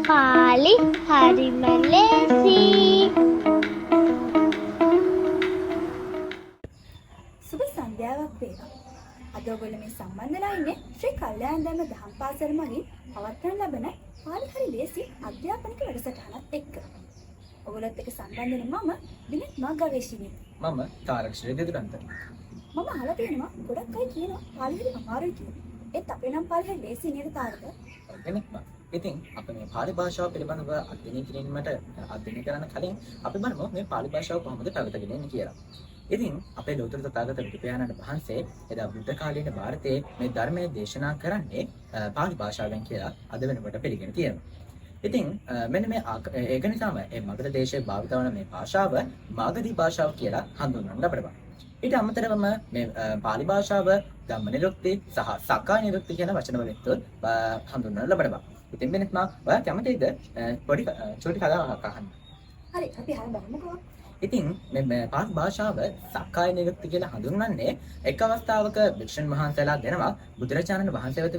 පාලි හරිම ලේසි. සුබ සන්ධ්‍යාවක් වේවා. අද ඔයගොල්ලෝ මේ සම්බන්ධ වෙලා ඉන්නේ ශ්‍රී කල්යාණ ධර්ම දහම් පාසල මගින් පවත්වනු ලබන පාලි හරි ලේසි අධ්‍යාපනික වැඩසටහනත් එක්ක. ඔයගොල්ලොත් එක්ක සම්බන්ධ වෙන මම විනෙත් මා ගවේෂිනී. මම තාරක්ෂර දෙදුරන්ත. මම අහලා තියෙනවා ගොඩක් අය කියනවා පාලි හරි අමාරුයි කියලා. ඒත් අපේ නම් පාලි හරි ලේසි නේද තාරක? වෙනත්ම. ඉතින් අපි මේ පාලි භාෂාව පිළිබඳව අධ්‍යයනය කිරීමට අධ්‍යයනය කරන්න කලින් අපි බලමු මේ පාලි භාෂාව කොහොමද පැවතගෙන එන්නේ කියලා. ඉතින් අපේ ලෝතර තථාගත බුදු පියාණන් වහන්සේ එදා බුද්ධ කාලීන භාරතයේ මේ ධර්මය දේශනා කරන්නේ පාලි භාෂාවෙන් කියලා අද වෙනකොට පිළිගෙන තියෙනවා. ඉතින් මෙන්න මේ ඒක නිසාම මේ මගධ දේශයේ භාවිත වන මේ භාෂාව මාගධී භාෂාව කියලා හඳුන්වනු ලබනවා. ඊට අමතරවම මේ පාලි භාෂාව ධම්ම නිරුක්ති සහ සක්කාය නිරුක්ති කියන වචන වලින් හඳුන්වනු ලබනවා. ඉතින් වෙනත්ම ඔයා කැමතිද පොඩි චූටි කතාවක් අහන්න? හරි, අපි අහලා බලමුකෝ. ඉතින් මේ පාලි භාෂාව සක්කාය නිරුක්ති කියලා හඳුන්වන්නේ එක් අවස්ථාවක භික්ෂුන් වහන්සේලා දෙනමක් බුදුරජාණන් වහන්සේ වෙත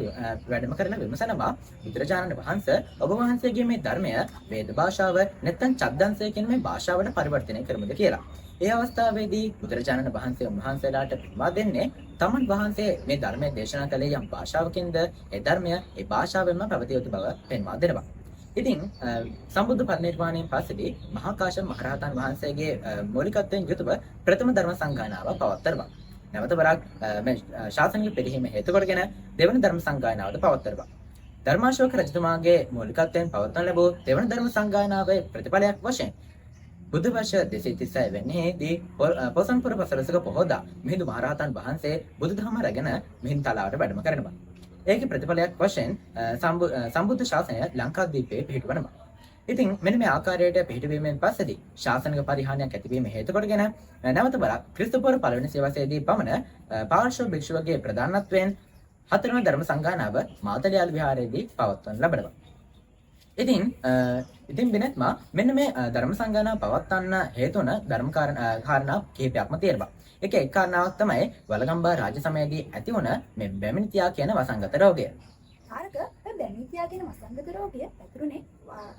වැඩම කරලා විමසනවා, බුදුරජාණන් වහන්සේ, ඔබ වහන්සේගේ මේ ධර්මය වේද භාෂාව නැත්නම් චද්දංශය කියන මේ භාෂාවට පරිවර්තනය කරමුද කියලා. ඒ අවස්ථාවේදී බුදුරජාණන් වහන්සේ උන්වහන්සේලාට පෙන්වා දෙන්නේ තමන් වහන්සේ මේ ධර්මය දේශනා කළේ යම් භාෂාවකින්ද ඒ ධර්මය ඒ භාෂාවෙන්ම පැවතිය යුතු බව පෙන්වා දෙනවා. ඉතින් සම්බුද්ධ පරිනිර්වාණයෙන් පස්සේදී මහා කාශ්‍යප මහරහතන් වහන්සේගේ මූලිකත්වයෙන් යුතුව ප්‍රථම ධර්ම සංගායනාව පවත්වනවා. නැවත වරක් මේ ශාසනික පිරිහීම හේතු කොටගෙන දෙවන ධර්ම සංගායනාවද පවත්වනවා. ධර්මාශෝක රජතුමාගේ මූලිකත්වයෙන් පවත්වනු ලැබූ දෙවන ධර්ම සංගායනාවේ ප්‍රතිඵලයක් වශයෙන් බුද්ධ වර්ෂ 236 වෙනිදී පොසන්පුර පසළොස්වක පොහොදා මිහිඳු මහරහතන් වහන්සේ බුදුදහම රැගෙන මිහිඳු තලාවට වැඩම කරනවා. ඒකේ ප්‍රතිඵලයක් වශයෙන් සම්බුද්ධ ශාසනය ලංකාද්වීපයේ පිහිටුවනවා. ඉතින් මෙන්න මේ ආකාරයට පිහිටුවීමෙන් පස්සේදී ශාසනික පරිහානියක් ඇතිවීම හේතු කොටගෙන නැවත වරක් ක්‍රිස්තු පූර්ව පළවෙනි සියවසේදී පමණ පාර්ශ්ව භික්ෂුවගේ ප්‍රධානත්වයෙන් හතරවන ධර්ම සංගායනාව මාතලයාල විහාරයේදී පවත්වනු ලබනවා. ඉතින් වෙනත්ම මෙන්න මේ ධර්ම සංගායනාව පවත්වන්න හේතු වන ධර්ම කාරණා කිහිපයක්ම තියෙනවා. ඒක එක් කාරණාවක් තමයි වළගම්බා රාජ්‍ය සමයේදී ඇති වුණ මේ බැමිණිතියා කියන වසංගත රෝගය. තාරක, ඔය බැමිණිතියා කියන වසංගත රෝගය පැතුරුනේ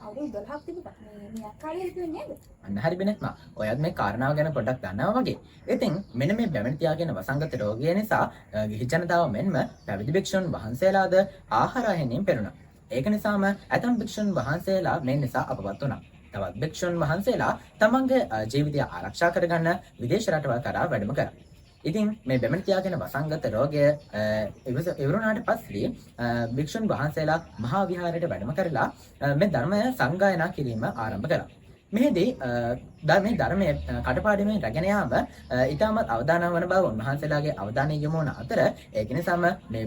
අවුරුදු 12ක් තිබ්බ මේ මියක් කාලේ හිතුවේ නේද? අන්න හරි වෙනත්ම. ඔයත් මේ කාරණාව ගැන පොඩ්ඩක් දන්නවා වගේ. ඉතින් මෙන්න මේ බැමිණිතියා කියන වසංගත රෝගය නිසා ගිහි ජනතාව මෙන්ම පැවිදි භික්ෂුන් වහන්සේලාද ආහාර අහිමියෙන් පෙළුණා. ඒක නිසාම ඇතම් භික්ෂුන් වහන්සේලා මේ නිසා අපවත් වුණා. තවත් භික්ෂුන් වහන්සේලා තමන්ගේ ජීවිතය ආරක්ෂා කරගන්න විදේශ රටවල් කරා වැඩම කරා. ඉතින් මේ බැමිණිතියා කියන වසංගත රෝගය ඉවරුණාට පස්සේ භික්ෂුන් වහන්සේලා මහා විහාරයට වැඩම කරලා මේ ධර්මය සංගායනා කිරීම ආරම්භ කළා. මෙහිදී මේ ධර්මය කටපාඩමින් රැගෙන යාම ඉතාමත් අවදානම් වන බව උන්වහන්සේලාගේ අවධානය යොමු වන අතර ඒක නිසාම මේ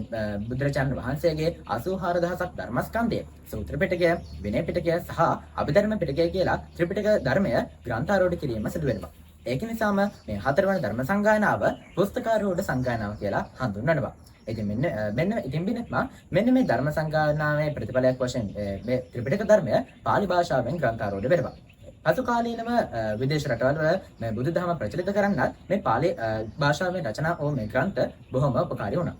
බුදුරජාණන් වහන්සේගේ 84000ක් ධර්මස්කන්ධය සූත්‍ර පිටකය, විනය පිටකය සහ අභිධර්ම පිටකය කියලා ත්‍රිපිටක ධර්මය ග්‍රන්ථාරූඪ කිරීම සිදු වෙනවා. ඒක නිසාම මේ හතරවන ධර්ම සංගායනාව පුස්තකාරූඪ සංගායනාව කියලා හඳුන්වනවා. ඉතින් මෙන්න මෙන්න ඉතින් බිනත්ම මෙන්න මේ ධර්ම සංගායනාවේ ප්‍රතිඵලයක් වශයෙන් මේ ත්‍රිපිටක ධර්මය පාලි භාෂාවෙන් ග්‍රන්ථාරූඪ වෙනවා. පසු කාලීනව විදේශ රටවල් වල මේ බුදුදහම ප්‍රචලිත කරන්නත් මේ පාලි භාෂාවෙන් රචනා වූ මේ ග්‍රන්ථ බොහොම උපකාරී වුණා.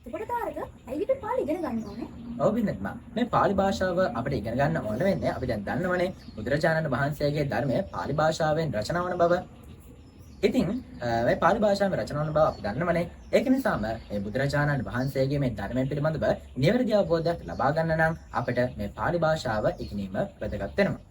එතකොට තාරක, ඇයි අපි පාලි ඉගෙන ගන්න ඕනේ? ඔව් බින්දත්ම, මේ පාලි භාෂාව අපිට ඉගෙන ගන්න ඕන වෙන්නේ අපි දැන් දන්නවනේ බුදුරජාණන් වහන්සේගේ ධර්මය පාලි භාෂාවෙන් රචනා වන බව. ඉතින් මේ පාලි භාෂාවෙන් රචනා වන බව අපි දන්නවනේ. ඒක නිසාම මේ බුදුරජාණන් වහන්සේගේ මේ ධර්මය පිළිබඳව නිවැරදි අවබෝධයක් ලබා ගන්න නම් අපිට මේ පාලි භාෂාව ඉගෙනීම වැදගත් වෙනවා.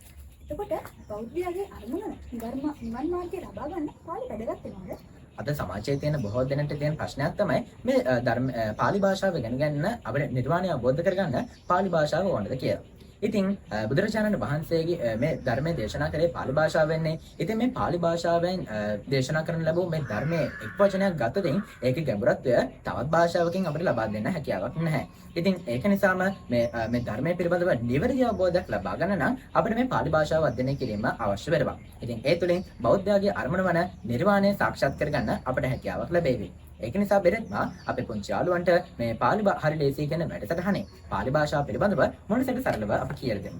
එතකොට බෞද්ධයාගේ අරමුණ ධර්ම නිවන් මාර්ගය ලබා ගන්න පාලි වැදගත් වෙනවද? අද සමාජයේ තියෙන බොහෝ දෙනෙක්ට තියෙන ප්‍රශ්නයක් තමයි මේ ධර්ම පාලි භාෂාව ඉගෙන ගන්න අපිට නිර්වාණය අවබෝධ කරගන්න පාලි භාෂාව ඕනද කියලා. ඉතින් බුදුරජාණන් වහන්සේගේ මේ ධර්මය දේශනා කරේ පාලි භාෂාවෙන්නේ. ඉතින් මේ පාලි භාෂාවෙන් දේශනා කරන ලැබූ මේ ධර්මයේ එක් වචනයක් ගත්තොත් ඒකේ ගැඹුරත්වය තවත් භාෂාවකින් අපිට ලබා දෙන්න හැකියාවක් නැහැ. ඉතින් ඒක නිසාම මේ ධර්මය පිළිබඳව නිවැරදි අවබෝධයක් ලබා ගන්න නම් අපිට මේ පාලි භාෂාව අධ්‍යයනය කිරීම අවශ්‍ය වෙනවා. ඉතින් ඒ තුළින් බෞද්ධයාගේ අරමුණ වන නිර්වාණය සාක්ෂාත් කරගන්න අපට හැකියාවක් ලැබේවි. ඒක නිසා බෙරෙත්ම අපේ පුංචි යාළුවන්ට මේ පාලි හරි ලේසි කියන වැඩසටහනේ පාලි භාෂාව පිළිබඳව මොනසට සරලව අපි කියලා දෙමු.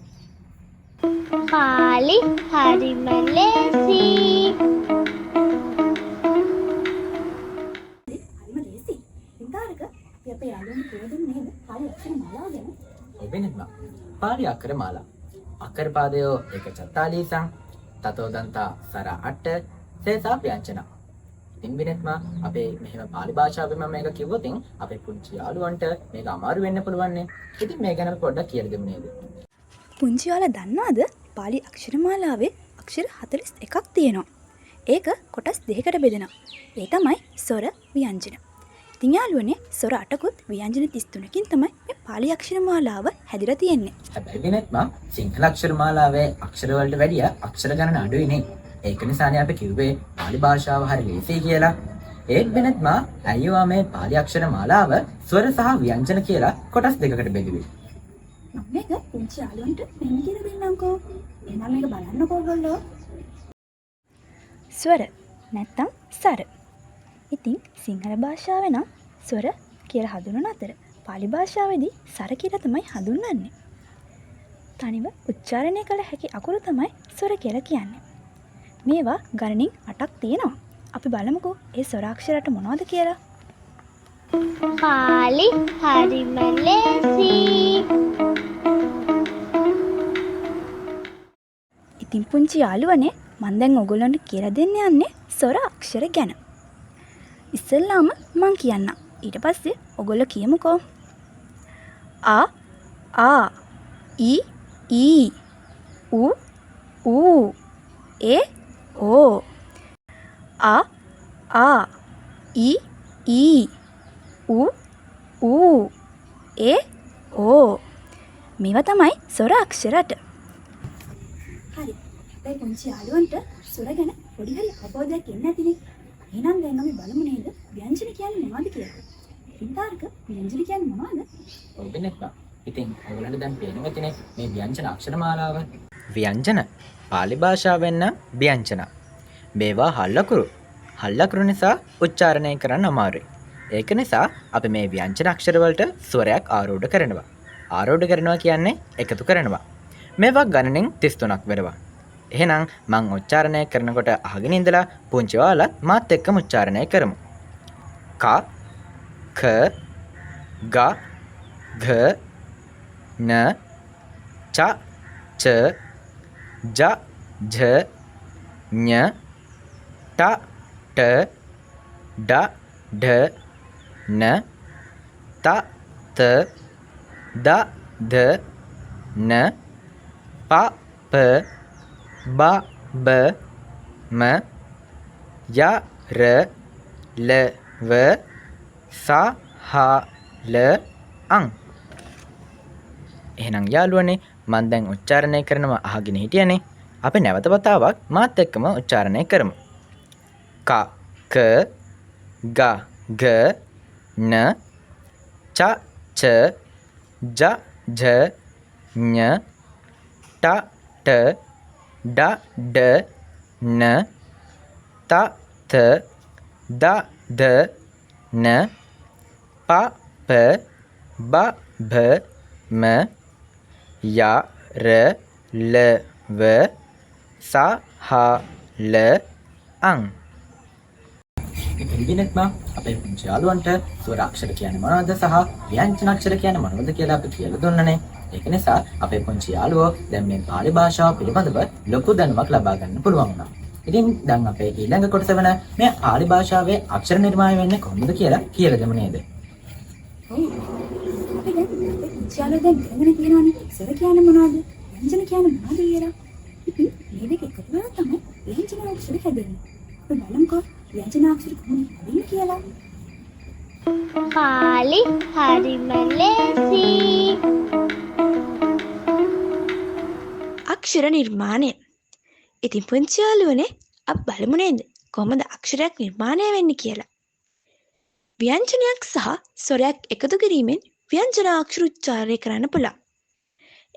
පාලි හරිම ලේසි. හරිම ලේසි. ඉතින් තාරක, අපි අපේ යාළුවන්ට කියලා දෙමු නේද පාලි ලක්ෂණ මාලාව ගැන? ඔව් වෙනත්ම. පාලි අක්කර මාලා. අක්කර පාදයෝ ඒක චත්තාලීසං තතෝ දන්තා සර අට්ඨ සේසා ව්‍යංජන. ඉතින් වෙනත්ම අපේ මෙහෙම පාලි භාෂාවෙන් මම මේක කිව්වොත් අපේ පුංචි යාළුවන්ට මේක අමාරු වෙන්න පුළුවන් නේ. ඉතින් මේ ගැන අපි පොඩ්ඩක් කියලා දෙමු නේද? පුංචි ඔයාලා දන්නවද පාලි අක්ෂර මාලාවේ අක්ෂර 41ක් තියෙනවා. ඒක කොටස් දෙකකට බෙදෙනවා. ඒ තමයි ස්වර ව්‍යංජන. ඉතින් යාළුවනේ ස්වර 8කුත් ව්‍යංජන 33කින් තමයි මේ පාලි අක්ෂර මාලාව හැදිලා තියෙන්නේ. හැබැයි වෙනත්ම සිංහල අක්ෂර මාලාවේ අක්ෂර වලට වැඩිය අක්ෂර ගණන අඩුයි නේ. ඒක නිසානේ අපි කිව්වේ පාලි භාෂාව හරි ලේසියි කියලා. ඒත් වෙනත්ම ඇයි ඔයා මේ පාලි අක්ෂර මාලාව ස්වර සහ ව්‍යංජන කියලා කොටස් දෙකකට බෙදුවේ? මම මේක පුංචි යාළුවන්ට මෙහෙම කියලා දෙන්නම්කෝ. එහෙනම් මේක බලන්නකෝ ඔයගොල්ලෝ. ස්වර නැත්තම් සර. ඉතින් සිංහල භාෂාවේ නම් ස්වර කියලා හඳුන්වන අතර පාලි භාෂාවේදී සර කියලා තමයි හඳුන්වන්නේ. තනිව උච්චාරණය කළ හැකි අකුරු තමයි ස්වර කියලා කියන්නේ. මේවා ගණනින් 8ක් තියෙනවා. අපි බලමුකෝ ඒ ස්වරාක්ෂර අට මොනවද කියලා. පාලි හරිම ලේසි. ඉතින් පුංචි යාළුවනේ මං දැන් ඔයගොල්ලන්ට කියලා දෙන්න යන්නේ ස්වර අක්ෂර ගැන. ඉස්සෙල්ලාම මං කියන්නම්. ඊට පස්සේ ඔයගොල්ලෝ කියමුකෝ. අ ආ ඊ ඊ උ ඌ ඒ ඕ. අ ආ ඊ ඊ උ ඌ ඒ ඕ. මේවා තමයි ස්වර අක්ෂර අට. හරි. දැන් පුංචි යාළුවන්ට ස්වර ගැන පොඩි හරි අවබෝධයක් එන්න ඇතිනේ. එහෙනම් දැන් අපි බලමු නේද ව්‍යංජන කියන්නේ මොනවද කියලා. ඉතින් තාරක ව්‍යංජන කියන්නේ මොනවද? ඔව් වෙනත්ම. ඉතින් ඔයගොල්ලන්ට දැන් පේනවා ඇතිනේ මේ ව්‍යංජන අක්ෂර මාලාව. ව්‍යංජන පාලි භාෂාවෙන් නම් ව්‍යංජන. මේවා හල්ලකුරු. හල්ලකුරු නිසා උච්චාරණය කරන්න අමාරුයි. ඒක නිසා අපි මේ ව්‍යංජන අක්ෂර වලට ස්වරයක් ආරූඪ කරනවා. ආරූඪ කරනවා කියන්නේ එකතු කරනවා. මේවා ගණනෙන් 33ක් වෙනවා. එහෙනම් මං උච්චාරණය කරනකොට අහගෙන ඉඳලා පුංචි ඔයාලත් මාත් එක්කම උච්චාරණය කරමු. ක ඛ ග ඝ න ච ච ජ ಝ ඥ ට ට ඩ ಢ න ත ත ද ධ න ප ප බ බ ම ය ර ල ව ස හ ල අං. එහෙනම් යාළුවනේ මං දැන් උච්චාරණය කරනවා අහගෙන හිටියනේ. අපි නැවත වතාවක් මාත් එක්කම උච්චාරණය කරමු. ක ඛ ග ඝ න ච ච ජ ಝ ඥ ට ට ඩ ඩ න ත ත ද ධ න ප ප බ භ ම ය ර ල ව ස හ ල අං. ඉතින් දිනෙත්ම අපේ පුංචි යාළුවන්ට ස්වර අක්ෂර කියන්නේ මොනවද සහ ව්‍යංජන අක්ෂර කියන්නේ මොනවද කියලා අපි කියලා දුන්නනේ. ඒක නිසා අපේ පුංචි යාළුවෝ දැන් මේ පාලි භාෂාව පිළිබඳව ලොකු දැනුමක් ලබා ගන්න පුළුවන් වුණා. ඉතින් දැන් අපේ ඊළඟ කොටස වන මේ පාලි භාෂාවේ අක්ෂර නිර්මාණය වෙන්නේ කොහොමද කියලා කියලා දෙමු නේද? ඔව්. අපි දැන් අපේ පුංචි යාළුවෝ දැන් ඉගෙනගෙන තියෙනවනේ ස්වර කියන්නේ මොනවද? ව්‍යංජන කියන්නේ මොනවද කියලා. ඉතින් මේ දෙක එකතු වෙලා තමයි ව්‍යංජන අක්ෂර හැදෙන්නේ. අපි බලමුකෝ ව්‍යංජන අක්ෂර කොහොමද හැදෙන්නේ කියලා. පාලි හරිම ලේසි. අක්ෂර නිර්මාණය. ඉතින් පුංචි යාළුවනේ අපි බලමු නේද කොහොමද අක්ෂරයක් නිර්මාණය වෙන්නේ කියලා. ව්‍යංජනයක් සහ ස්වරයක් එකතු කිරීමෙන් ව්‍යංජන අක්ෂර උච්චාරණය කරන්න පුළුවන්.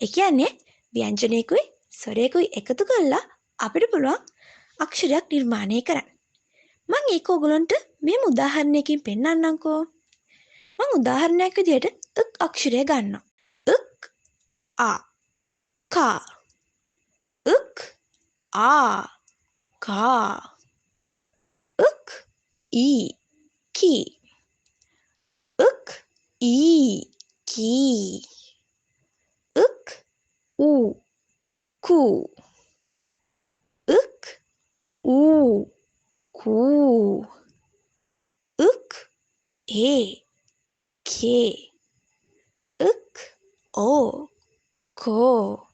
ඒ කියන්නේ ව්‍යංජනයකුයි ස්වරයකුයි එකතු කරලා අපිට පුළුවන් අක්ෂරයක් නිර්මාණය කරන්න. මං ඒක ඔයගොල්ලන්ට මෙහෙම උදාහරණයකින් පෙන්නන්නම්කෝ. මං උදාහරණයක් විදිහට උක් අක්ෂරය ගන්නවා. උක් ආ කා උක් ආ කා උක් ඊ කී උක් ඊ කී. ඌ, කූ. උක්, ඌ, කූ. උක්, ඒ, කේ. උක්, ඕ, කෝ.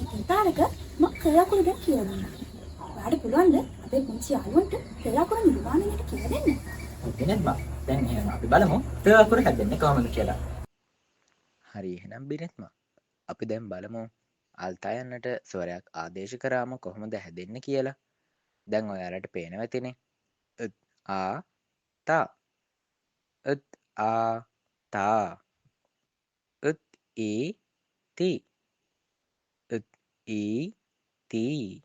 ඉතින් තාරක, මම ක අකුර ගැන කියලා දුන්නා. ඔයාලට පුළුවන්ද අපේ පුංචි යාළුවන්ට ක අකුර නිර්මාණය ගැන කියලා දෙන්න? ඔව් බිනෙත්මා. දැන් එහෙනම් අපි බලමු ත අකුර හැදෙන්නේ කොහොමද කියලා. හරි, එහෙනම් බිනෙත්මා, අපි දැන් බලමු අල්තා යන්නට ස්වරයක් ආදේශ කරාම කොහොමද හැදෙන්නේ කියලා. දැන් ඔයාලට පේනවා ඇතිනේ. උත් ආ තා, උත් ආ තා, උත් ඊ ති, උත් ඊ තී,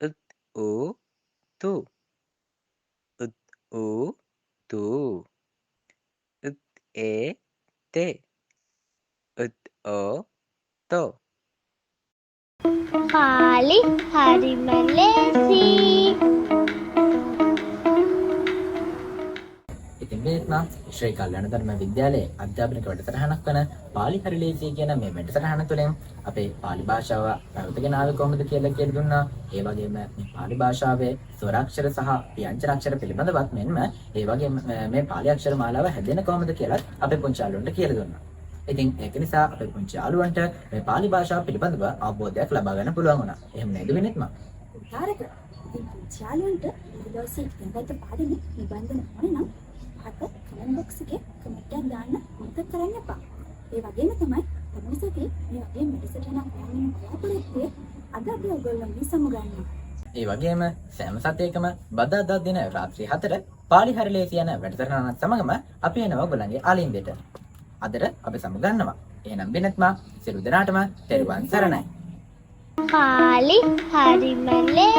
උත් ඌ තු, උත් ඌ තු, උත් ඒ තේ, උත් ඕ තෝ. පාලි හරිම ලේසි. ඉතින් බිනෙත්මා, ශ්‍රී කල්‍යාණ ධර්ම විද්‍යාලයේ අධ්‍යාපනික වැඩසටහනක් වන පාලි හරි ලේසි කියන මේ වැඩසටහන තුළින් අපේ පාලි භාෂාව පැවතගෙන ආවේ කොහොමද කියලා කියලා දුන්නා. ඒ වගේම මේ පාලි භාෂාවේ ස්වරාක්ෂර සහ ව්‍යංජනාක්ෂර පිළිබඳවත් මෙන්ම ඒ වගේම මේ පාලි අක්ෂර මාලාව හැදෙන්නේ කොහොමද කියලාත් අපේ පුංචි යාළුවන්ට කියලා දුන්නා. ඉතින් ඒක නිසා අපේ පුංචි යාළුවන්ට මේ පාලි භාෂාව පිළිබඳව අවබෝධයක් ලබා ගන්න පුළුවන් වුණා. එහෙම නේද විනෙත්මා? තාරක, ඉතින් පුංචි යාළුවන්ට මේ දවසේ ඉගෙන ගත්ත පාඩම නිබන්ධන ඕනේ නම් පහත කමෙන්ට් බොක්ස් එකේ කමෙන්ට් එකක් දාන්න අමතක කරන්න එපා. ඒ වගේම තමයි ලබන සතියේ මේ වගේ වැඩසටහනක් හොයන්න යන බලාපොරොත්තුවේ අද අපි ඔයගොල්ලන්ගෙන් සමුගන්නවා. ඒ වගේම සෑම සතියකම බදාදා දින රාත්‍රී 4 පාලි හරි ලේසි යන වැඩසටහනත් සමගම අපි එනවා ඔයගොල්ලන්ගේ ආලින්දෙට. අදට අපි සමුගන්නවා. එහෙනම් බිනත්මා, සියලු දෙනාටම තෙරුවන් සරණයි. පාලි හරිම ලේසි.